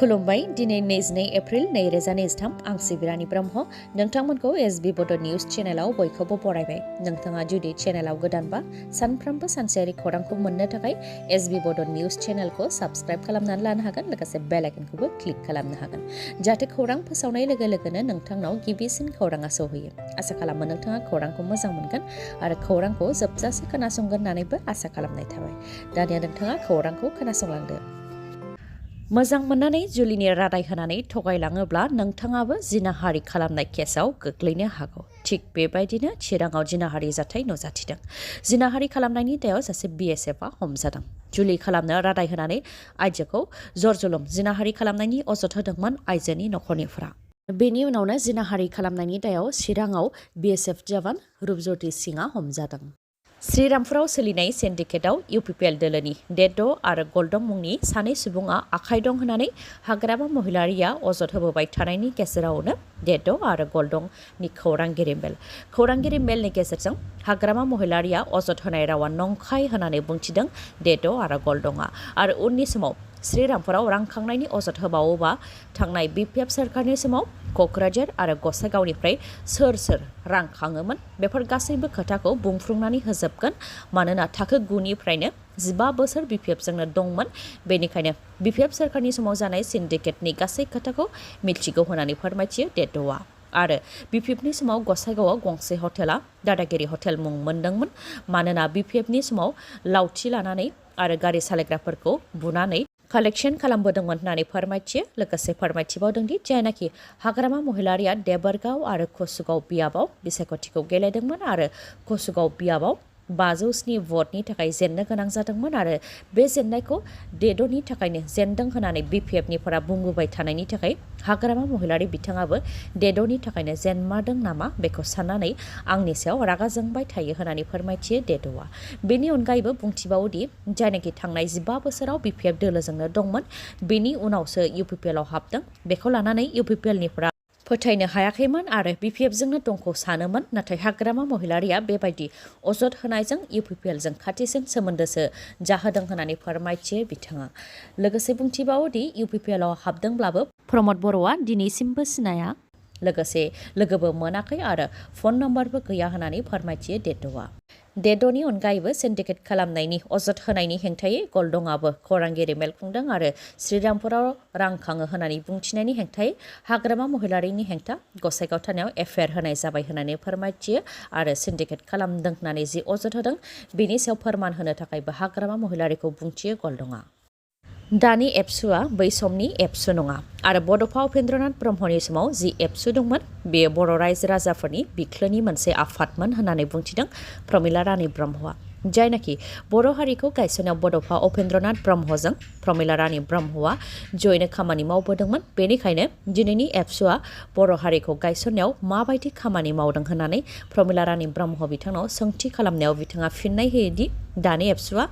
खुलुमबाय दिनै 22 एप्रिल 2023 आं सिबिरानि ब्रह्म नोंथांमोनखौ एसबी बड' निउज चेनेलाव बयखौबो बरायबाय। नोंथाङा जुदि चेनेलाव गोदानबा सानफ्रोमबो सानसेयारि खौरांखौ मोननो थाखाय एसबी बड' निउज चेनेलखौ साबस्क्राइब खालामनानै लानो हागोन, लोगोसे बेल आइकनखौबो क्लिक खालामनो हागोन जाहाथे खौरां फोसावनाय लोगो लोगोनो नोंथांनाव गिबिसिन खौराङा सौहैयो। आसा खालामो नोंथाङा खौरांखौ मोजां मोनगोन आरो खौरांखौ जोबजासे खोनासंगोन होननानैबो आसा खालामनाय थाबाय। दानिया नोंथाङा खौरांखौ खोनासंलांदो। मोजां मोननानै जुलिनि रादाय होनानै थगायलाङोब्ला नोंथाङाबो जिनाहारि खालामनाय केसआव गोग्लैनो हागौ। थिग बेबायदिनो चिराङाव जिनाहारि जाथाय नुजाथिदों। जिनाहारि खालामनायनि दायाव सासे BSFआ हमजादों। जुलि खालामनो रादाय होनानै आइजोखौ जरजुलुम जिनाहारि खालामनायनि अजद होदोंमोन आइजोनि नखरनिफोरा। बेनि उनावनो जिनाहारि खालामनायनि दायाव चिराङाव BSF जवान रुपज्योति सिंआ हमजादों। श्रीरामपुराव सोलिनाय सिन्डिकेटआव UPPL दोलोनि डेड' आरो गल्डं मुंनि सानै सुबुङा आखाइ दं होननानै हाग्रामा महिलारिया अजद होबोबाय थानायनि गेजेरावनो डेड' आरो गल्डंनि खौरांगिरि मेलनि गेजेरजों हाग्रामा महिलारिया अजद होनाय रावा नंखाय होननानै बुंथिदों डेड' आरो गल्डंआ। आरो उननि समाव श्रीरामपुराव रां खांनायनि अजद होबावोबा थांनाय BPF सोरखारनि समाव क'क्राझार आरो गसाइगावनिफ्राय सोर रां खाङोमोन बेफोर गासैबो खोथाखौ बुंफ्रुंनानै होजोबगोन। मानोना थाखो 9 निफ्रायनो 15 बोसोर BPF जोंनो दंमोन। बेनिखायनो BPF सोरखारनि समाव जानाय सिन्डिकेटनि गासै खोथाखौ मिथिगौ होननानै फोरमायथियो डेड'आ। आरो BPFनि समाव गसाइगावआव गंसे हटेला दादागिरि हटेल मुं मोनदोंमोन। मानोना BPFनि समाव लावथि लानानै आरो गारि सालायग्राफोरखौ बुनानै कालेक्शन खालामबोदोंमोन होननानै फोरमायथियो। लोगोसे फोरमायथिबावदोंदि जायनाखि हाग्रामा महिलारिया देबोरगाव आरो कसुगाव बियाबाव बिसायख'थिखौ गेलेदोंमोन आरो कसुगाव बियाबाव 507 भटनि थाखाय जेननो गोनां जादोंमोन आरो बे जेननायखौ डेड'नि थाखायनो जेनदों होननानै BPFनिफोरा बुंबोबाय थानायनि थाखाय हाग्रामा महिलारि बिथाङाबो डेड'नि थाखायनो जेनमारदों नामा बेखौ साननानै आंनि सायाव रागा जोंबाय थायो होननानै फोरमायथियो डेड'आ। बेनि अनगायैबो बुंथिबावोदि जायनाखि थांनाय 15 बोसोराव BPF दोलोजोंनो दंमोन बेनि उनावसो UPPLआव हाबदों। बेखौ लानानै UPPLनिफोरा फोथायनो हायाखैमोन आरो BPFजोंनो दंखौ सानोमोन। नाथाय हाग्रामा महिलारिया बेबायदि अजद होनायजों UPPLजों खाथिसिन सोमोन्दोसो जाहोदों होननानै फोरमायथियो बिथाङा। लोगोसे बुंथिबावोदि UPPLआव हाबदोंब्लाबो प्रमद बर'आ दिनैसिमबो सिनाया, लोगोसे लोगोबो मोनाखै आरो फन नम्बरबो गैया होननानै फोरमायथियो डेड'आ। डेड'नि अनगायैबो सिन्डिकेट खालामनायनि अजद होनायनि हेंथायै गल्डंआबो खौरांगिरि मेल खुंदों आरो श्रीरामपुराव रां खाङो होननानै बुंथिनायनि हेंथायै हाग्रामा महिलारिनि हेंथा गसाइगाव थानायाव FIR होनाय जाबाय होननानै फोरमायथियो। आरो सिन्डिकेट खालामदों होननानै जि अजद होदों बेनि सायाव फोरमान होनो थाखायबो हाग्रामा महिलारिखौ बुंथियो गल्डंआ। दानि एबसुआ बै समनि एबसु नङा आरो बड'फा उपेन्द्रनाथ ब्रह्मनि समाव जि एबसु दंमोन बेयो बर' रायजो राजाफोरनि बिख्लोनि मोनसे आफादमोन होननानै बुंथिदों प्रमिला रानी ब्रह्मआ। जायनाखि बर' हारिखौ गायसननायाव बड'फा उपेन्द्रनाथ ब्रह्मजों प्रमिला रानी ब्रह्मआ जयैनो खामानि मावबोदोंमोन। बेनिखायनो दिनैनि एबसुआ बर' हारिखौ गायसननायाव माबायदि खामानि मावदों होननानै प्रमिला रानी ब्रह्म बिथांनाव सोंथि खालामनायाव बिथाङा फिननाय होयोदि दानि एबसुआ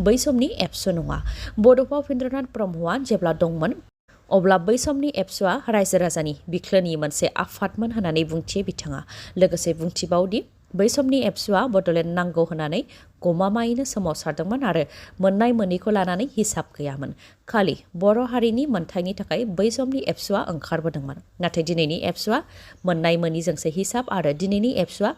बै समनि एबसु नङा। बड'फा उपेन्द्रनाथ ब्रह्मआ जेब्ला दंमोन अब्ला बै समनि एबसुआ रायजो राजानि बिख्लोनि मोनसे आफादमोन होननानै बुंथियो बिथाङा। लोगोसे बुंथिबावदि बै समनि एबसुआ बड'लेण्ड नांगौ होननानै गमामायैनो सोमावसारदोंमोन आरो मोननाय मोनैखौ लानानै हिसाब गैयामोन। खालि बर' हारिनि मोनथायनि थाखाय बै समनि एबसुआ ओंखारबोदोंमोन। नाथाय दिनैनि एबसुआ मोननाय मोनैजोंसो हिसाब आरो दिनैनि एबसुआ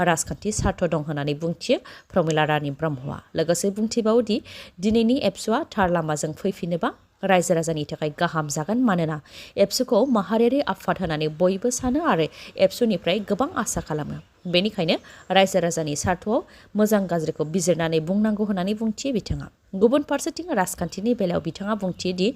राजखान्थि सार्थ दं होननानै बुंथियो प्रमिला रानी ब्रह्मआ। लोगोसे बुंथिबावोदि दिनैनि एबसुआ थार लामाजों फैफिनोबा रायजो राजानि थाखाय गाहाम जागोन। मानोना एबसुखौ माहारियारि आफाद होननानै बयबो सानो आरो एबसुनिफ्राय गोबां आसा खालामो। बेनिखायनो रायजो राजानि सार्थआव मोजां गाज्रिखौ बिजिरनानै बुंनांगौ होननानै बुंथियो बिथाङा। गुबुन फारसेथिं राजखान्थिनि बेलायाव बिथाङा बुंथियोदि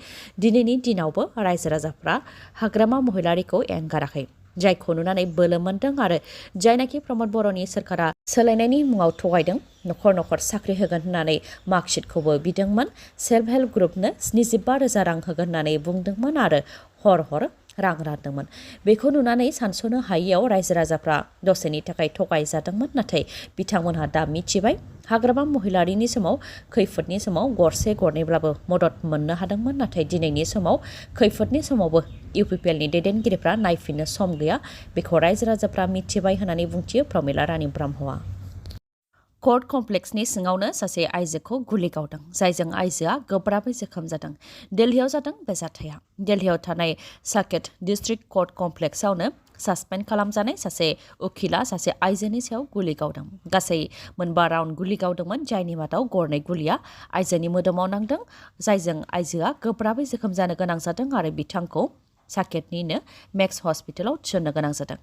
दिनैनि दिनावबो रायजो राजाफ्रा हाग्रामा महिलारिखौ एंगाराखै, जायखौ नुनानै बोलो मोन्दों आरो जायनाखि प्रमद बर'नि सोरखारा सोलायनायनि मुङाव थगायदों, नखर नखर साख्रि होगोन होननानै मार्कशीटखौबो बिदोंमोन, सेल्फ हेल्प ग्रुपनो 75,000 रां होगोन होननानै बुंदोंमोन आरो हर रां रानदोंमोन। बेखौ नुनानै सानस'नो हायियाव रायजो राजाफ्रा दसेनि थाखाय थगायजादोंमोन। नाथाय बिथांमोनहा दा मिथिबाय हाग्रामा महिलारिनि समाव खैफोदनि समाव गरसे गरनैब्लाबो मदद मोननो हादोंमोन। नाथाय दिनैनि समाव खैफोदनि समावबो UPPLनि दैदेनगिरिफ्रा नायफिननो सम गैया, बेखौ रायजो राजाफ्रा मिथिबाय होननानै बुंथियो प्रमिला रानी ब्रह्मआ। कर्ट कमप्लेक्सनि सिङावनो सासे आइजोखौ गुलि गावदों जायजों आइजोआ गोब्राबै जोखोम जादों। दिल्लीयाव जादों बे जाथाया। दिल्लीयाव थानाय साकेट डिस्ट्रिक्ट कर्ट कमप्लेक्सआवनो सासपेन्ड खालामजानाय सासे उखिला सासे आइजोनि सायाव गुलि गावदों। गासै मोनबा राउन्ड गुलि गावदोंमोन, जायनि मादाव गरनै गुलिया आइजोनि मोदोमाव नांदों, जायजों आइजोआ गोब्राबै जोखोम जानो गोनां जादों आरो बिथांखौ साकेटनिनो मेक्स हस्पिटालाव थिसननो गोनां जादों।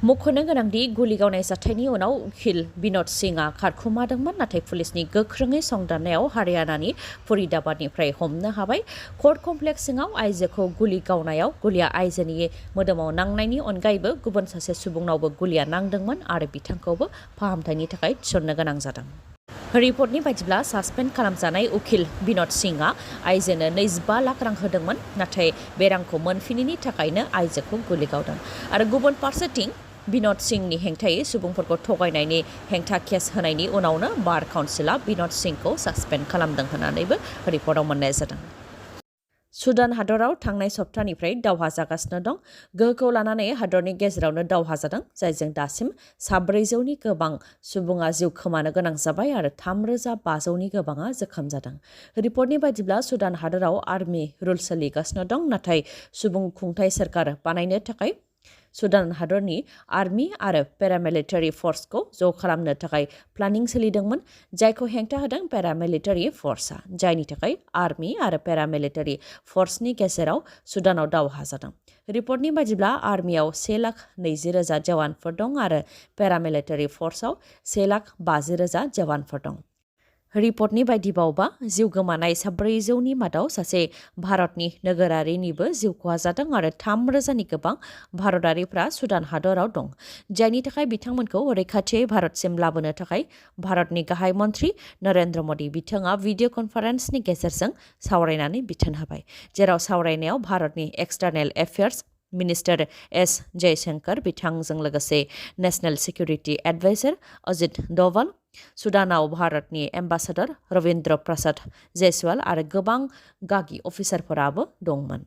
मख'नो गोनांदि गुलि गावनाय जाथायनि उनाव उखिल बिन'द सिंहआ खारखुमादोंमोन, नाथाय पुलिसनि गोख्रोङै संदाननायाव हारियानानि फरिदाबादनिफ्राय हमनो हाबाय। कर्ट कमप्लेक्स सिङाव आइजोखौ गुलि गावनायाव गुलिया आइजोनि मोदोमाव नांनायनि अनगायैबो गुबुन सासे सुबुंनावबो गुलिया नांदोंमोन आरो बिथांखौबो फाहामथायनि थाखाय थिसननो गोनां जादों। रिपर्टनि बायदिब्ला सासपेन्ड खालामजानाय उखिल बिन'द सिंहआ आइजोनो 25 लाख रां होदोंमोन, नाथाय बे रांखौ मोनफिनिनि थाखायनो आइजोखौ गुलि गावदों। आरो गुबुन फारसेथिं बिन'द सिंहनि हेंथायै सुबुंफोरखौ थगायनायनि हेंथा केस होनायनि उनावनो बार काउन्सिलआ बिन'द सिंहखौ सासपेन्ड खालामदों होननानैबो रिपर्टआव मोननाय जादों। सुदान हादराव थांनाय सप्तानिफ्राय दावहा जागासिनो दं। गोहोखौ लानानै हादरनि गेजेरावनो दावहा जादों, जायजों दासिम 400नि गोबां सुबुङा जिउ खोमानो गोनां जाबाय आरो 3500नि गोबाङा जोखोम जादों। रिपर्टनि बायदिब्ला सुदान हादराव आर्मि रुल सोलिगासिनो दं, नाथाय सुबुं खुंथाय सोरखार बानायनो थाखाय सुदान हादरनि आर्मि आरो पेरामिलिटारि फर्सखौ ज' खालामनो थाखाय प्लानिं सोलिदोंमोन, जायखौ हेंथा होदों पेरामिलिटारि फर्सआ, जायनि थाखाय आर्मि आरो पेरामिलिटारि फर्सनि गेजेराव सुदानाव दावहा जादों। रिपर्टनि बायदिब्ला आर्मियाव 1,20,000 जवानफोर दं आरो पेरामिलिटारि फर्सआव 1,50,000 जवानफोर दं। रिपर्टनि बायदिबावबा जिउ गोमानाय 400नि मादाव सासे भारतनि नोगोरारिनिबो जिउ खहा जादों आरो 3,000नि गोबां भारतारिफ्रा सुदान हादराव दं, जायनि थाखाय बिथांमोनखौ रैखाथियै भारतसिम लाबोनो थाखाय भारतनि गाहाय मन्थ्रि नरेन्द्र मदि बिथाङा भिडिअ कनफारेन्सनि गेजेरजों सावरायनानै बिथोन होबाय, जेराव सावरायनायाव भारतनि एक्सटार्नेल एफेयार्स मिनिस्टार एस जयशंकर बिथांजों लोगोसे national security adviser Ajit Dabhal, सुदानाव भारतनि एम्बासाडर रविन्द्र प्रसाद जयसवाल आरो गोबां गागि अफिसारफोराबो दंमोन।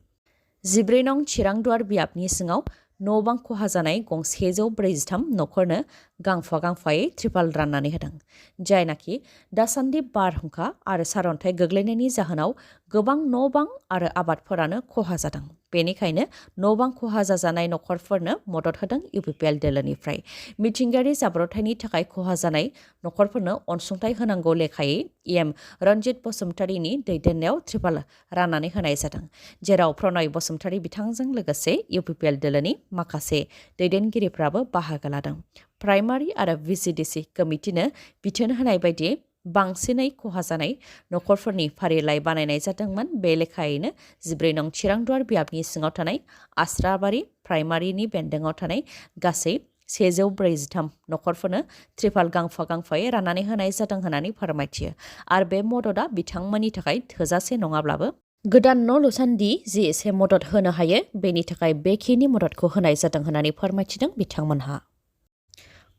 14 नं चिरांदुवार बियाबनि सिङाव न' बां खहा जानाय गं 143 न'खरनो गांफा गांफायै त्रिपाल राननानै होदों, जायनाखि दासान्दि बारहुंखा आरो सारअन्थाइ गोग्लैनायनि जाहोनाव गोबां न' बां आरो आबादफोरानो खहा जादों। बेनिखायनो न' बां खहा जाजानाय न'खरफोरनो मदद होदों इउपिपिएल दोलोनिफ्राय। मिथिंगायारि जाब्रबथायनि थाखाय खहा जानाय न'खरफोरनो अनसुंथाइ होनांगौ लेखायै इएम रन्जित बसुमतारीनि दैदेननायाव त्रिपाल राननानै होनाय जादों, जेराव प्रणय बसुमतारी बिथांजों लोगोसे इउपिपिएल दोलोनि माखासे दैदेनगिरिफ्राबो बाहागो लादों। प्राइमारि आरो भिसिडिसि कमिटिनो बिथोन होनाय बायदियै बांसिनै खहा जानाय न'खरफोरनि फारिलाइ बानायनाय जादोंमोन। बे लेखायैनो 14 नं चिरांदुवार बियाबनि सिङाव थानाय आस्राबारि प्राइमारिनि बेन्दोङाव थानाय गासै 143 न'खरफोरनो त्रिपाल गांफा गांफायै राननानै होनाय जादों होननानै फोरमायथियो। आरो बे मददआ बिथांमोननि थाखाय थोजासे नङाब्लाबो गोदान न' लुसान्दि जि एसे मदद होनो हायो, बेनि थाखाय बेखिनि मददखौ होनाय जादों होननानै फोरमायथिदों बिथांमोनहा।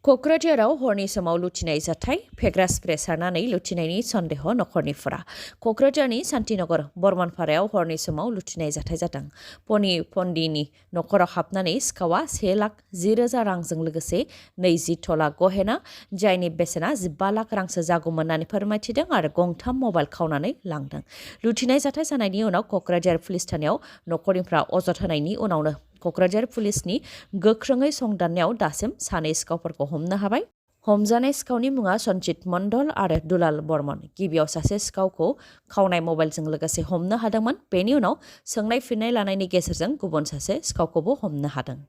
क'क्राझाराव हरनि समाव लुथिनाय जाथाय, फेग्रा स्प्रे सारनानै लुथिनायनि सन्देह न'खरनिफोरा। क'क्राझारनि शान्तिनगर बर्मनपारायाव हरनि समाव लुथिनाय जाथाय जादों। पनि पन्डिनि न'खराव हाबनानै सिखावा 1,10,000 रांजों लोगोसे 20 तला गहेना, जायनि बेसेना 15 लाख रांसो जागौमोन होननानै फोरमायथिदों आरो गंथाम मबाइल खावनानै लांदों। लुथिनाय जाथाय जानायनि उनाव क'क्राझार पुलिस थानायाव न'खरनिफ्रा अजद होनायनि उनावनो क'क्राझार पुलिसनि गोख्रोङै संदाननायाव दासिम 2 सिखावफोरखौ हमनो हाबाय। हमजानाय सिखावनि मुङा सन्जित मण्डल आरो दुलाल बर्मन। गिबियाव सासे सिखावखौ खावनाय मबाइलजों लोगोसे हमनो हादोंमोन, बेनि उनाव सोंनाय फिन्नाय लानायनि गेजेरजों गुबुन सासे सिखावखौबो हमनो हादों।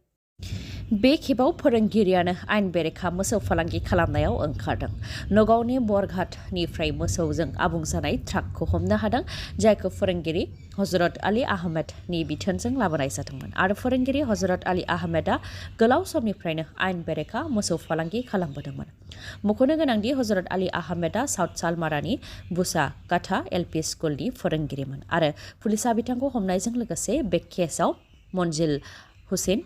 बे खेबाव फोरोंगिरियानो आयेन बेरेखा मोसौ फालांगि खालामनायाव ओंखारदों। नगावनि बरघाटनिफ्राय मोसौजों आबुं जानाय ट्राकखौ हमनो हादों, जायखौ फोरोंगिरि हजरत आली आहमेदनि बिथोनजों लाबोनाय जादोंमोन आरो फोरोंगिरि हजरत आली आहमेदआ गोलाव समनिफ्रायनो आयेन बेरेखा मोसौ फालांगि खालामबोदोंमोन। मख'नो गोनांदि हजरत आली आहमेदआ साउथ सालमारानि बुसा गाथा एलपि स्कुलनि फोरोंगिरिमोन आरो पुलिसआ बिथांखौ हमनायजों लोगोसे बे केसआव मन्जिल हुसैन,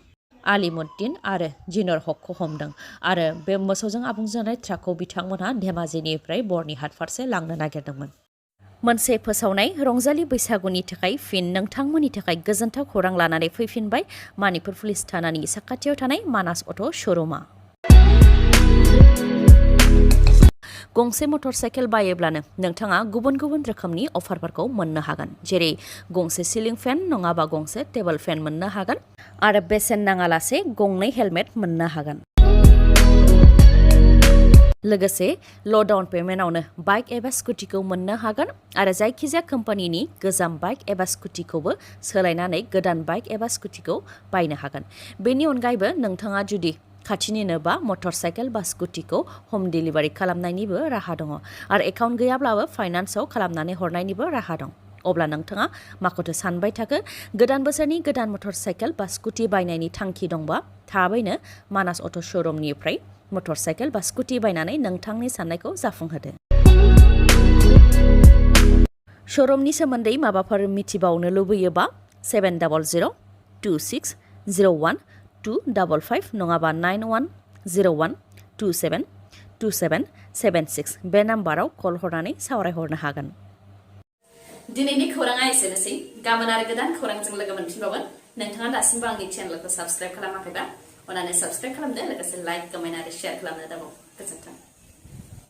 आलिमुद्दिन आरो जिनर हकखौ हमदों आरो बे मोसौजों आबुं जानाय ट्राकखौ बिथांमोनहा धेमाजिनिफ्राय बर्निहाट फारसे लांनो नागिरदोंमोन। मोनसे फोसावनाय रंजालि बैसागुनि थाखाय फिन नोंथांमोननि थाखाय गोजोनथाव खौरां लानानै फैफिनबाय मानिपुर पुलिस थानानि साखाथियाव थानाय मानास अट' श'रुमा। गंसे मटरसाइकेल बायोब्लानो नोंथाङा गुबुन गुबुन रोखोमनि अफारफोरखौ मोननो हागोन जेरै गंसे सिलिं फेन नङाबा गंसे टेबल फेन मोननो हागोन आरो बेसेन नाङालासे गंनै हेलमेट मोननो हागोन लोगोसे ल' डाउन पेमेन्टआवनो बाइक एबा स्कुटिखौ मोननो हागोन आरो जायखिजाया कम्पानिनि गोजाम बाइक एबा स्कुटिखौबो सोलायनानै गोदान बाइक एबा स्कुटिखौ बायनो हागोन बेनि अनगायैबो नोंथाङा जुदि खाथिनिनो बा मटरसाइकेल बा स्कुटिखौ हम डिलिभारि खालामनायनिबो राहा दङ आरो एकाउन्ट गैयाब्लाबो फाइनान्सआव खालामनानै हरनायनिबो राहा दं अब्ला नोंथाङा माखौथो सानबाय थाखो गोदान बोसोरनि गोदान मटरसाइकेल बा स्कुटि बायनायनि थांखि दंबा थाबैनो मानास अट' श'रुमनिफ्राय मटरसाइकेल बा स्कुटि बायनानै नोंथांनि साननायखौ जाफुंहोदो श'रुमनि सोमोन्दै माबाफोर मिथिबावनो लुबैयोबा 70026012555 नङाबा 9101272776 बे नाम्बाराव कल हरनानै सावरायहरनो हागोन दिनैनि खौराङा एसेनोसै गाबोन आरो गोदान खौरांजों लोगो मोनफिनबावगोन नोंथाङा दासिमबो आंनि चेनेलखौ साबस्क्राइब खालामाखैबा अननानै साबस्क्राइब खालामदो लोगोसे लाइक कमेन्ट आरो शेयार खालामनो दाबाव गोजोन्थों